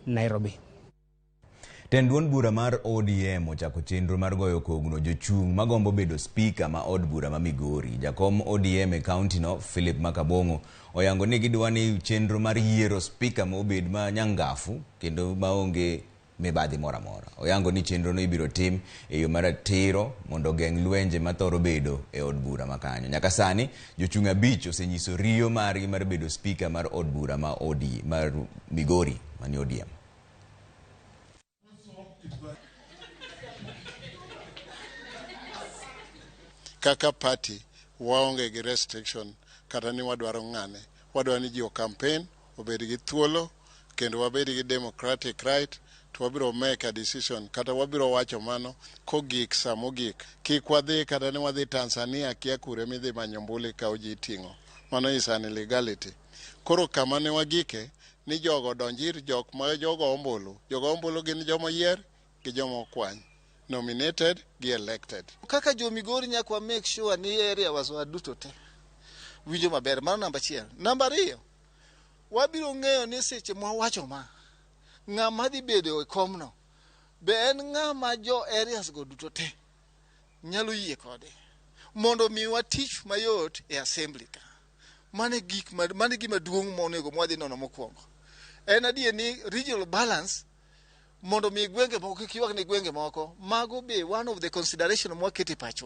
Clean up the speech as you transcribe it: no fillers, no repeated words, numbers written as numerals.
Nairobi. Tend duond bura mar ODM ochako chenro mar goyo kogno jochung' magombo bedo spika ma od bura ma Migori. Jakom ODM e kaunti no, Philip Makabong'o, oyango ni gidwa ni chenro mar yiero spika ma obed ma nyangafu kendo maonge mibadhi moro amora. Oyango ni chenrono ibiro tim e yo maratiro mondo ogeng' lwenje mathoro bedo e od bura ma kanyo. Nyaka sani, jochung' 5 osenyiso riyo margi mar bedo spika mar od bura ma OD mar Migori mani ODM. Kaka party waonge gi restriction kata ni wadwaro ng'ane, wadwaro ni ji o campaign obed gi thuolo kendo wabed gi democratic right, to wabiro make a decision kata wabiro wacho mano kogik sa mogik. Kik wadhi kata ni wadhi Tanzania kia kure midhi manyo ombulu ikaw ji iting'o. Mano is an illegality. Koro kama ne wagike ni jogo donj ir jok ma jogo ombulu. Jogo ombulu gin joma oyier gi joma okwany, nominated gi elected. Kaka jo Migori nyaka wa make sure ni area wa duto te winjo maber. Mano namba achiel. Namba ariyo, wabiro ng'eyo ni seche mwawacho ma, ng'ama dhi bedo e komno be en ng'ama jo areas go duto te nyalo yie kode mondo miwa tich mayot e assembly ka. Mano e gima duong' monego mwadhi nono mokwongo. En adier ni regional balance mondo mi gwenge moko kik ywak ne gwenge moko, mago be one of the consideration mwakete pachwa.